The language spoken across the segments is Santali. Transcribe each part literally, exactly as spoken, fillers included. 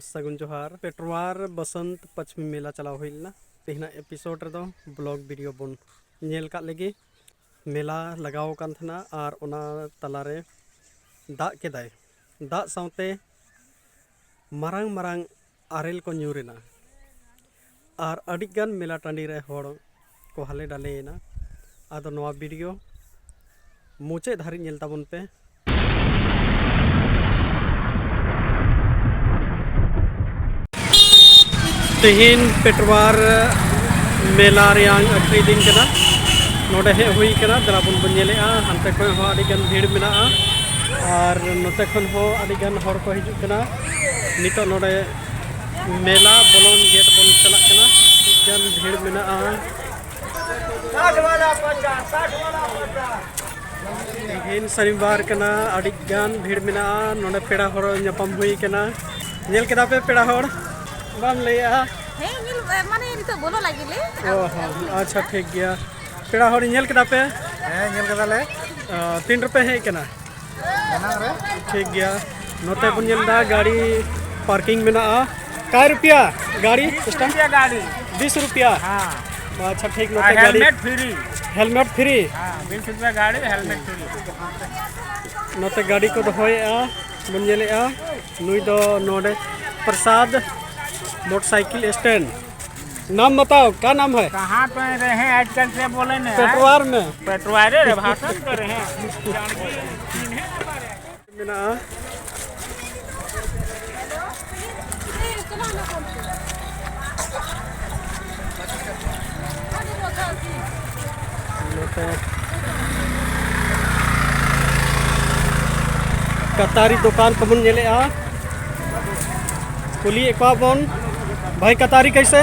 ᱥᱟᱹᱜᱩᱱ ᱡᱚᱦᱟᱨ᱾ ᱯᱮᱴᱣᱟᱨ ᱵᱚᱥᱚᱱᱛ ᱯᱚᱪᱷᱢᱤ ᱢᱮᱞᱟ ᱪᱟᱞᱟᱣ ᱦᱩᱭ ᱞᱮᱱᱟ᱾ ᱛᱮᱦᱮᱧᱟᱜ ᱮᱯᱤᱥᱳᱰ ᱨᱮᱫᱚ ᱵᱞᱚᱜ ᱵᱷᱤᱰᱤᱭᱳ ᱵᱚᱱ ᱧᱮᱞ ᱠᱟᱜ ᱞᱮᱜᱮ᱾ ᱢᱮᱞᱟ ᱞᱟᱜᱟᱣ ᱟᱠᱟᱱ ᱛᱟᱦᱮᱱᱟ ᱟᱨ ᱚᱱᱟ ᱛᱟᱞᱟᱨᱮ ᱫᱟᱜ ᱠᱮᱫᱟᱭ᱾ ᱫᱟᱜ ᱥᱟᱶᱛᱮ ᱢᱟᱨᱟᱝ ᱢᱟᱨᱟᱝ ᱟᱨᱮᱞ ᱠᱚ ᱧᱩᱨ ᱮᱱᱟ ᱟᱨ ᱟᱹᱰᱤᱜᱟᱱ ᱢᱮᱞᱟ ᱴᱟᱺᱰᱤ ᱨᱮ ᱦᱚᱲ ᱠᱚ ᱦᱟᱞᱮ ᱰᱟᱞᱮᱭᱮᱱᱟ᱾ ᱟᱫᱚ ᱱᱚᱣᱟ ᱵᱷᱤᱰᱤᱭᱳ ᱢᱩᱪᱟᱹᱫ ᱫᱷᱟᱹᱨᱤᱡ ᱧᱮᱞ ᱛᱟᱵᱚᱱ ᱯᱮ᱾ ᱛᱮᱦᱮᱧ ᱯᱮᱴᱣᱟᱨ ᱢᱮᱞᱟ ᱨᱮᱭᱟᱝ ᱟᱹᱠᱷᱨᱤ ᱫᱤᱱ ᱠᱟᱱᱟ᱾ ᱱᱚᱰᱮ ᱦᱮᱡ ᱦᱩᱭ ᱠᱟᱱᱟ, ᱫᱮᱞᱟ ᱵᱚᱱ ᱵᱚᱱ ᱧᱮᱞᱮᱜᱼᱟ᱾ ᱦᱟᱱᱛᱮ ᱠᱷᱚᱱ ᱦᱚᱸ ᱟᱹᱰᱤ ᱜᱟᱱ ᱵᱷᱤᱲ ᱢᱮᱱᱟᱜᱼᱟ ᱟᱨ ᱱᱚᱛᱮ ᱠᱷᱚᱱ ᱦᱚᱸ ᱟᱹᱰᱤ ᱜᱟᱱ ᱦᱚᱲ ᱠᱚ ᱦᱤᱡᱩᱜ ᱠᱟᱱᱟ᱾ ᱱᱤᱛᱚᱜ ᱱᱚᱰᱮ ᱢᱮᱞᱟ ᱵᱚᱞᱚᱱ ᱜᱮᱴ ᱵᱚᱱ ᱪᱟᱞᱟᱜ ᱠᱟᱱᱟ᱾ ᱟᱹᱰᱤ ᱜᱟᱱ ᱵᱷᱤᱲ ᱢᱮᱱᱟᱜᱼᱟ᱾ ᱛᱮᱦᱮᱧ ᱥᱚᱱᱤᱵᱟᱨ ᱠᱟᱱᱟ, ᱟᱹᱰᱤ ᱜᱟᱱ ᱵᱷᱤᱲ ᱢᱮᱱᱟᱜᱼᱟ᱾ ᱱᱚᱰᱮ ᱯᱮᱲᱟ ᱦᱚᱲ ᱧᱟᱯᱟᱢ ᱦᱩᱭ ᱠᱟᱱᱟ᱾ ᱧᱮᱞ ᱠᱮᱫᱟ ᱯᱮ ᱯᱮᱲᱟ ᱦᱚᱲ? ᱵᱟᱢ ᱞᱟᱹᱭᱮᱜᱼᱟ? ᱦᱮᱸ, ᱧᱮᱞ, ᱢᱟᱱᱮ ᱱᱤᱛᱚᱜ ᱵᱚᱞᱚ ᱞᱟᱹᱜᱤᱫ ᱞᱮ᱾ ᱚ ᱦᱚᱸ, ᱟᱪᱪᱷᱟ, ᱴᱷᱤᱠ ᱜᱮᱭᱟ᱾ ᱯᱮᱲᱟ ᱦᱚᱲ ᱧᱮᱞ ᱠᱮᱫᱟ ᱯᱮ? ᱦᱮᱸ, ᱧᱮᱞ ᱠᱮᱫᱟᱞᱮ᱾ ᱚ, ᱛᱤᱱ ᱨᱮᱯᱮ ᱦᱮᱡ ᱠᱟᱱᱟ? ᱮᱱᱟᱝ ᱨᱮ᱾ ᱴᱷᱤᱠ ᱜᱮᱭᱟ᱾ ᱱᱚᱛᱮ ᱵᱚᱱ ᱧᱮᱞ ᱮᱫᱟ ᱜᱟᱹᱰᱤ ᱯᱟᱨᱠᱤᱝ ᱢᱮᱱᱟᱜᱼᱟ᱾ ᱠᱟᱭ ᱨᱩᱯᱤᱭᱟ ᱜᱟᱹᱰᱤ ᱵᱤᱥ ᱥᱴᱮᱱᱰ? ᱨᱩᱯᱤᱭᱟ ᱜᱟᱹᱰᱤ᱾ ᱵᱤᱥ ᱨᱩᱯᱤᱭᱟ? ᱦᱮᱸ᱾ ᱟᱪᱪᱷᱟ, ᱴᱷᱤᱠ᱾ ᱟᱨ ᱱᱚᱛᱮ ᱜᱟᱹᱰᱤ ᱦᱮᱞᱢᱮᱴ ᱯᱷᱤᱨᱤ᱾ ᱦᱮᱞᱢᱮᱴ ᱯᱷᱤᱨᱤ? ᱦᱮᱸ, ᱵᱤᱥ ᱨᱩᱯᱤᱭᱟ ᱜᱟᱹᱰᱤ, ᱦᱮᱞᱢᱮᱴ ᱯᱷᱤᱨᱤ᱾ ᱱᱚᱛᱮ ᱜᱟᱹᱰᱤ ᱠᱚ ᱫᱚᱦᱚᱭᱮᱫᱼᱟ, ᱵᱚᱱ ᱧᱮᱞᱮᱫᱼᱟ᱾ ᱱᱩᱭ ᱫᱚ ᱱᱚᱰᱮ ᱯᱨᱚᱥᱟᱫᱽ ᱢᱚᱴᱚᱨᱥᱟᱭᱠᱮᱞ ᱥᱴᱮᱱᱰ᱾ नाम बताओ, क्या नाम है? कहाँ पे रहे हैं आजकल से बोले ना? पेटवार में। पेटवारे रे, भाषण कर रहे हैं। ᱢᱮᱱᱟᱜᱼᱟ᱾ ᱱᱚᱛᱮ ᱠᱟᱛᱟᱨᱤ ᱫᱚᱠᱟᱱ ᱠᱚᱵᱚᱱ ᱧᱮᱞᱮᱜᱼᱟ᱾ ᱠᱩᱞᱤᱭᱮᱫ ᱠᱚᱣᱟ ᱵᱚᱱ, ᱵᱷᱟᱭ, ᱠᱟᱛᱟᱨᱤ ᱠᱟᱭᱥᱮ?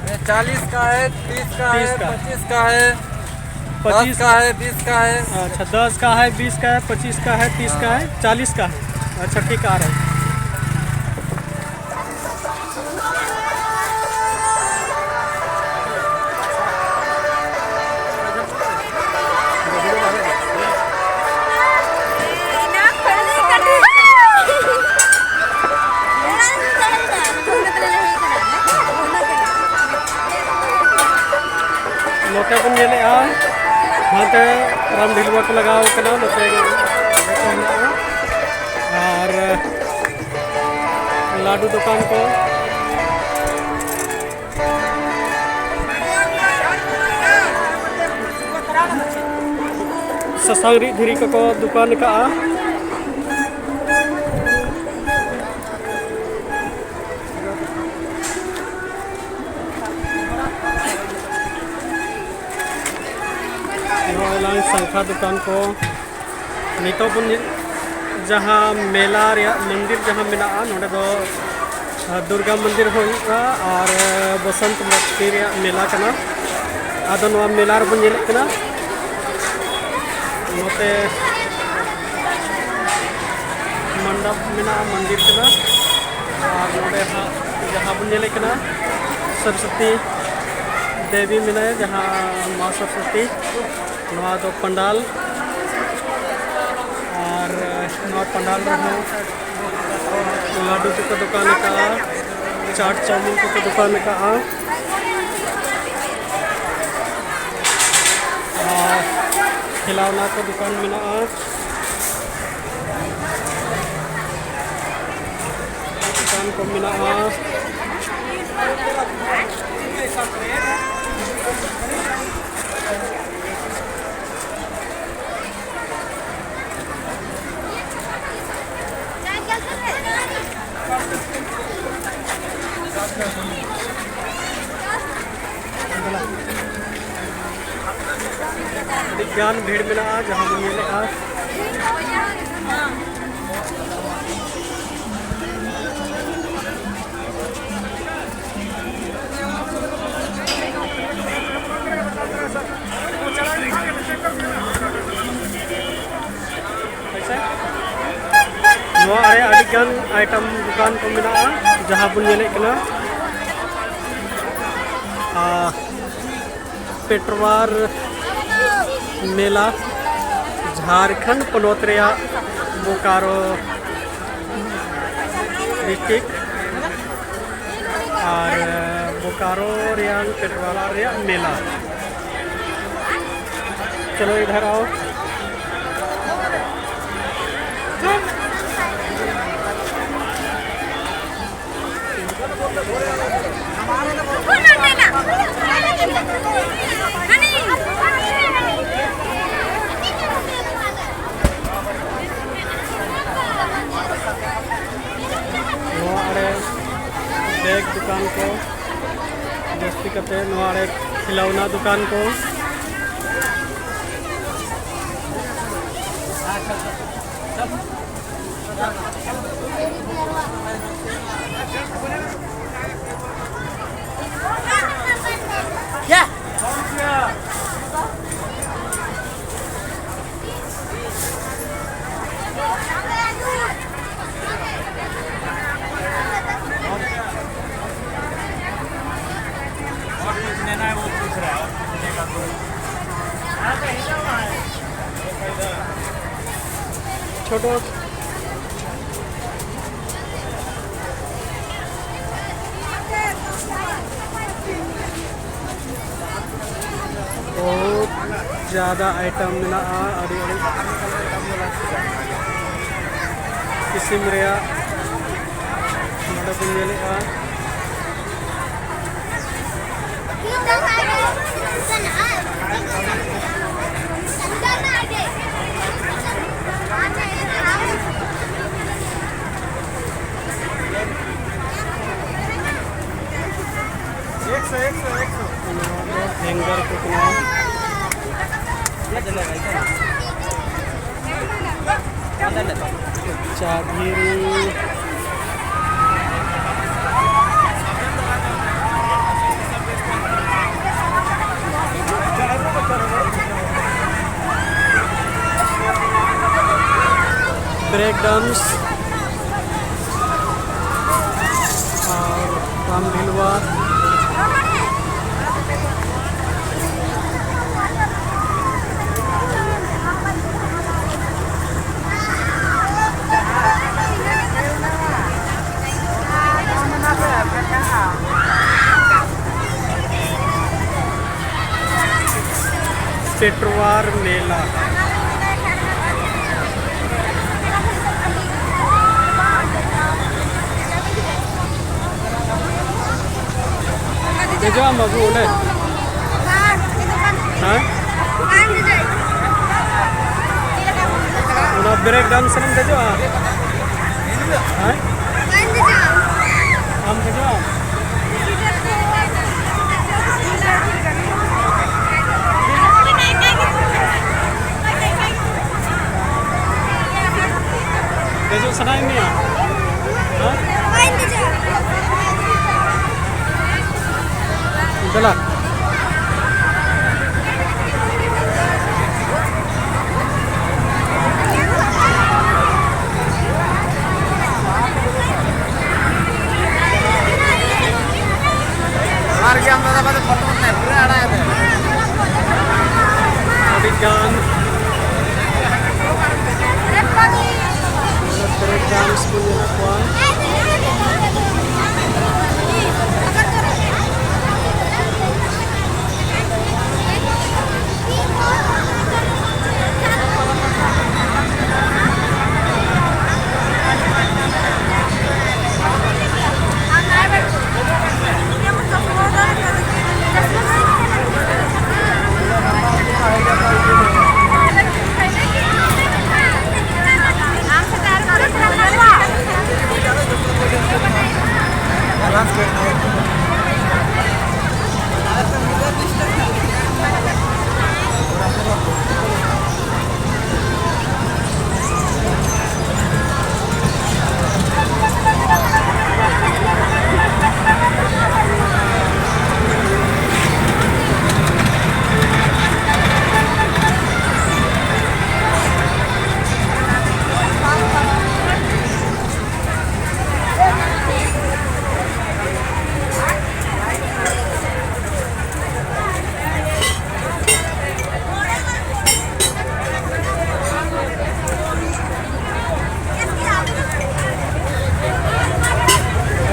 ये चालीस का है, तीस का तीस है, का। पच्चीस का है, दस पच्चीस का है, बीस का है। अच्छा, दस का है, बीस का है, पच्चीस का है, तीस का है, चालीस का है। अच्छा, ठीक, आ रहा है। ᱱᱚᱛᱮ ᱵᱚᱱ ᱧᱮᱞᱮᱜᱼᱟ, ᱦᱟᱱᱛᱮ ᱨᱟᱢ ᱰᱷᱤᱞᱣᱟ ᱠᱚ ᱞᱟᱜᱟᱣ ᱠᱟᱱᱟ, ᱱᱚᱛᱮ ᱜᱮ ᱦᱮᱱᱟᱜᱼᱟ᱾ ᱟᱨ ᱞᱟᱹᱰᱩ ᱫᱚᱠᱟᱱ ᱠᱚ, ᱥᱟᱥᱟᱝ ᱨᱤᱫ ᱫᱷᱤᱨᱤ ᱠᱚᱠᱚ ᱫᱚᱠᱟᱱ ᱟᱠᱟᱜᱼᱟ᱾ ᱱᱚᱜᱼᱚᱭ ᱞᱟᱝ ᱥᱟᱝᱠᱷᱟ ᱫᱚᱠᱟᱱ ᱠᱚ᱾ ᱱᱤᱛᱚᱜ ᱵᱚᱱ ᱧᱮᱞ, ᱡᱟᱦᱟᱸ ᱢᱮᱞᱟ ᱨᱮᱭᱟᱜ ᱢᱚᱱᱫᱤᱨ ᱡᱟᱦᱟᱸ ᱢᱮᱱᱟᱜᱼᱟ, ᱱᱚᱰᱮ ᱫᱚ, ᱟᱨ, ᱫᱩᱨᱜᱟ ᱢᱚᱱᱫᱤᱨ ᱦᱚᱸ ᱦᱩᱭᱩᱜᱼᱟ ᱟᱨ ᱵᱚᱥᱚᱱᱛ ᱢᱚᱱᱫᱤᱨ ᱨᱮᱭᱟᱜ ᱢᱮᱞᱟ ᱠᱟᱱᱟ᱾ ᱟᱫᱚ ᱱᱚᱣᱟ ᱢᱮᱞᱟ ᱨᱮᱵᱚᱱ ᱧᱮᱞᱮᱫ ᱠᱟᱱᱟ, ᱱᱚᱛᱮ ᱢᱚᱱᱰᱚᱯ ᱢᱮᱱᱟᱜᱼᱟ, ᱢᱚᱱᱫᱤᱨ ᱠᱟᱱᱟ᱾ ᱟᱨ ᱱᱚᱰᱮ ᱦᱟᱸᱜ ᱡᱟᱦᱟᱸ ᱵᱚᱱ ᱧᱮᱞᱮᱫ ᱠᱟᱱᱟ, ᱥᱚᱨᱚᱥᱚᱛᱤ ᱫᱮᱵᱤ ᱢᱮᱱᱟᱭᱟ, ᱡᱟᱦᱟᱸ ᱢᱟ ᱥᱚᱨᱚᱥᱚᱛᱤ᱾ ᱱᱚᱣᱟ ᱫᱚ ᱯᱟᱱᱰᱟᱞ, ᱟᱨ ᱱᱚᱣᱟ ᱯᱟᱱᱰᱟᱞ ᱨᱮᱦᱚᱸ ᱞᱟᱹᱰᱩ ᱠᱚᱠᱚ ᱫᱚᱠᱟᱱ ᱟᱠᱟᱫᱼᱟ, ᱪᱟᱴ ᱪᱟᱣᱢᱤᱱ ᱠᱚᱠᱚ ᱫᱚᱠᱟᱱ ᱟᱠᱟᱫᱼᱟ, ᱟᱨ ᱠᱷᱮᱞᱟᱣᱱᱟ ᱠᱚ ᱫᱚᱠᱟᱱ ᱢᱮᱱᱟᱜᱼᱟ᱾ ᱫᱚᱠᱟᱱ ᱠᱚ ᱢᱮᱱᱟᱜᱼᱟ᱾ ᱟᱹᱰᱤ ᱜᱟᱱ ᱵᱷᱤᱲ ᱢᱮᱱᱟᱜᱼᱟ, ᱡᱟᱦᱟᱸ ᱵᱚᱱ ᱧᱮᱞᱮᱫᱼᱟ᱾ ᱱᱚᱣᱟ ᱨᱮ ᱟᱹᱰᱤ ᱜᱟᱱ ᱟᱭᱴᱮᱢ ᱫᱚᱠᱟᱱ ᱠᱚ ᱢᱮᱱᱟᱜᱼᱟ, ᱡᱟᱦᱟᱸ ᱵᱚᱱ ᱧᱮᱞᱮᱫ ᱠᱟᱱᱟ, ᱟᱨ, ᱯᱮᱴᱣᱟᱨ ᱢᱮᱞᱟ, ᱡᱷᱟᱲᱠᱷᱚᱸᱰ ᱯᱚᱱᱚᱛ ᱨᱮᱭᱟᱜ ᱵᱳᱠᱟᱨᱳ ᱰᱤᱥᱴᱨᱤᱠᱴ ᱟᱨ ᱵᱳᱠᱟᱨᱳ ᱨᱮᱭᱟᱜ ᱯᱮᱴᱣᱟᱨ ᱨᱮᱭᱟᱜ ᱢᱮᱞᱟ᱾ चलो इधर आओ। ᱱᱚᱣᱟ ᱟᱲᱮ ᱵᱮᱜᱽ ᱫᱚᱠᱟᱱ ᱠᱚ, ᱡᱟᱹᱥᱛᱤ ᱠᱟᱛᱮ ᱱᱚᱣᱟ ᱟᱲᱮ ᱠᱷᱤᱞᱟᱣᱱᱟ ᱫᱚᱠᱟᱱ ᱠᱚ᱾ छोटो। ᱵᱚᱦᱩᱛ ᱡᱟᱫᱟ ᱟᱭᱴᱮᱢ ᱢᱮᱱᱟᱜᱼᱟ, ᱟᱹᱰᱤ ᱟᱹᱰᱤ ᱠᱤᱥᱤᱢ ᱨᱮᱭᱟᱜ ᱱᱚᱰᱮ ᱵᱚᱱ ᱧᱮᱞᱮᱫᱼᱟ᱾ ᱱᱚᱣᱟ ᱫᱚ ᱦᱮᱝᱜᱟᱨ ᱠᱚ ᱠᱟᱱᱟ᱾ ᱪᱟ ᱫᱷᱤᱨᱤ᱾ ᱵᱨᱮᱠ ᱰᱟᱱᱥ ᱟᱨ ᱨᱟᱢ ᱵᱷᱤᱞᱣᱟ᱾ ᱯᱮᱴᱣᱟᱨ ᱢᱮᱞᱟ᱾ ᱫᱮᱡᱚᱜ ᱟᱢ ᱵᱟᱹᱵᱩ ᱚᱸᱰᱮ? ᱦᱮᱸ? ᱚᱱᱟ ᱵᱨᱮᱠ ᱰᱟᱱᱥ ᱨᱮᱢ ᱫᱮᱡᱚᱜᱼᱟ? ᱦᱮᱸ? ᱟᱢ ᱫᱮᱡᱚᱜ ᱟᱢ? ᱫᱮᱡᱚᱜ ᱥᱟᱱᱟᱭᱮᱫ ᱢᱮᱭᱟ? ᱦᱮᱸ? ᱫᱮᱞᱟ᱾ ᱟᱨ ᱜᱮ ᱟᱢ ᱫᱟᱫᱟ ᱵᱟᱫᱮ ᱯᱷᱳᱴᱳ ᱢᱮ, ᱯᱩᱨᱟᱹ ᱟᱲᱟᱜ ᱮ ᱫᱟᱭ᱾ ᱟᱹᱰᱤ ᱜᱟᱱ ᱯᱨᱳᱜᱨᱟᱢᱥ ᱠᱚ ᱧᱮᱞᱚᱜ ᱠᱚᱣᱟ᱾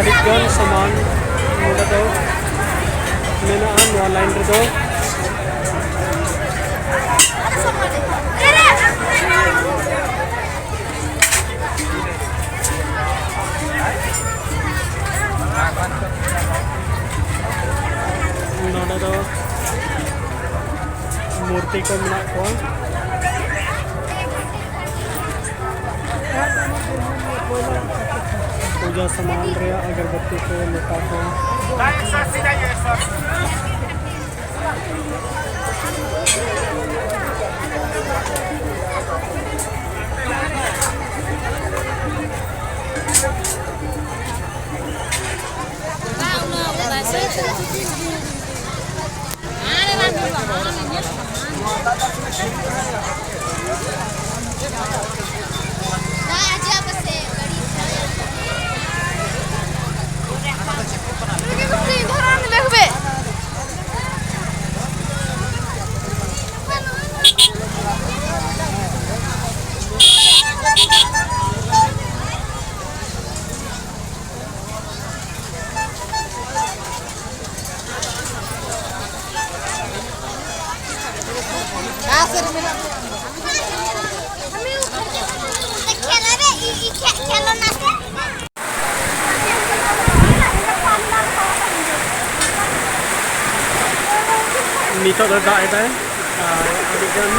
ᱟᱹᱰᱤ ᱜᱟᱱ ᱥᱟᱢᱟᱱ ᱱᱚᱰᱮ ᱫᱚ ᱢᱮᱱᱟᱜᱼᱟ, ᱱᱚᱣᱟ ᱞᱟᱭᱤᱱ ᱨᱮᱫᱚ᱾ ᱱᱚᱰᱮ ᱫᱚ ᱢᱩᱨᱛᱤ ᱠᱚ ᱢᱮᱱᱟᱜ ᱠᱚᱣᱟ᱾ ᱯᱩᱡᱟ ᱥᱟᱢᱟᱱ ᱨᱮᱭᱟᱜ ᱟᱜᱚᱨᱵᱟᱹᱛᱤ ᱠᱚ, ᱞᱚᱴᱟ ᱠᱚ᱾ ᱱᱤᱛᱚᱜ ᱫᱚ ᱫᱟᱜ ᱮᱫᱟᱭ ᱟᱨ ᱟᱹᱰᱤᱜᱟᱱ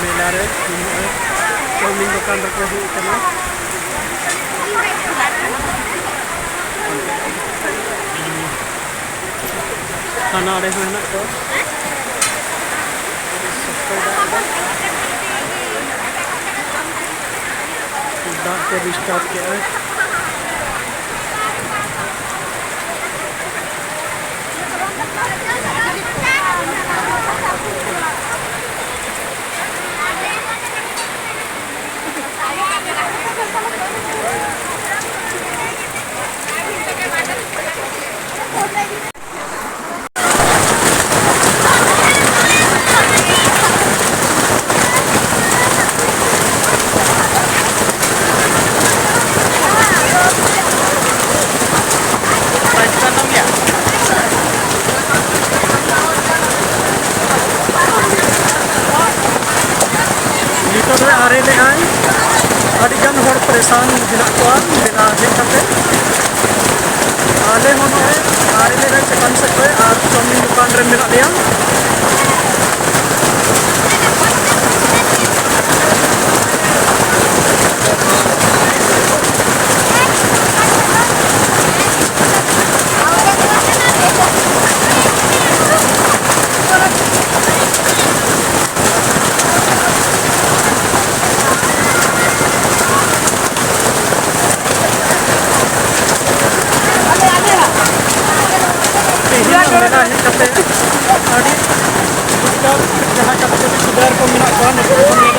ᱢᱮᱞᱟ ᱨᱮ ᱧᱟᱢᱚᱜᱼᱟ᱾ ᱪᱟᱣᱢᱤᱱ ᱫᱚᱠᱟᱱ ᱨᱮᱠᱚ ᱦᱮᱡ ᱟᱠᱟᱱᱟ᱾ ᱦᱟᱱᱟ ᱟᱲᱮ ᱦᱚᱸ ᱦᱮᱱᱟᱜ ᱠᱚᱣᱟ᱾ ᱫᱟᱜ ᱠᱚ ᱰᱤᱥᱴᱟᱨᱵ ᱠᱮᱜᱼᱟ᱾ ᱥᱟᱝ ᱢᱮᱱᱟᱜ ᱠᱚᱣᱟ, ᱢᱮᱞᱟ ᱦᱮᱡ ᱠᱟᱛᱮ᱾ ᱟᱞᱮ ᱦᱚᱸ ᱱᱚᱜᱼᱚᱭ ᱟᱹᱣᱨᱤ ᱞᱮ ᱪᱮᱛᱟᱱ ᱥᱮᱫ ᱨᱮ ᱟᱨ ᱪᱚᱢᱤᱱ ᱫᱚᱠᱟᱱ ᱨᱮ ᱢᱮᱱᱟᱜ ᱞᱮᱭᱟ᱾ ᱛᱮᱦᱮᱧ ᱢᱮᱞᱟ ᱦᱮᱡ ᱠᱟᱛᱮ ᱟᱹᱰᱤ ᱩᱛᱥᱟᱦ ᱡᱟᱦᱟᱸ ᱠᱟᱹᱴᱤᱡ ᱠᱟᱹᱴᱤᱡ ᱜᱤᱫᱽᱨᱟᱹ ᱠᱚ ᱢᱮᱱᱟᱜ ᱠᱚᱣᱟ, ᱱᱩᱠᱩ ᱠᱚ